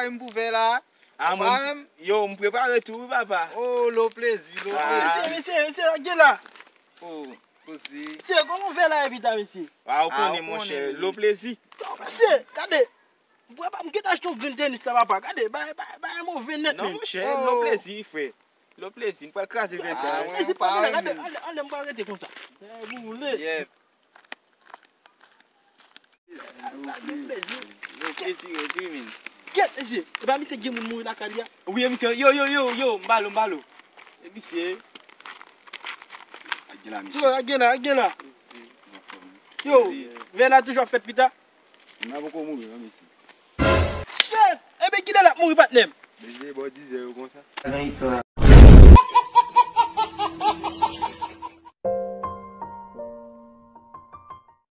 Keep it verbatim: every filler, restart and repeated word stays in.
M pou vè la. Ah, mwen, yo, m prepare tou, wi, papa. Oh, lo plezi, lo plezi. Mesye, mesye, mesye, gen la. Oh, koze. Mesye, kòman vè la epi ta, mesye? Ah, ou konnen, monchè, lo plezi. Yo, mesye, gade. M prepare, m gentan achte yon grenn tenis la, papa. Gade, bay, bay, bay move nèt, non, monchè, lo plezi, frè. Lo plezi, m pral kraze vè sa. Lo plezi, pa gen la, gade, ale, ale, m pral rete konsa. Lè ou vle. Yep. Lage plezi. Yo, plezi, yo, tou, men. Kèt, mesye. E pa misye gen moun mouri lakay li a? Wi, e misye. Yo, yo, yo, yo, m ba l, m ba l. E misye. Lage la, misye. Yo, lage la, lage la. Yo, vè la toujou ap fèt pita. M pa poko mouri, non, mesye. Shit! Ebyen, kilè l ap mouri, patnè m? Mesye, bò dizè yo konsa. Nan istwa,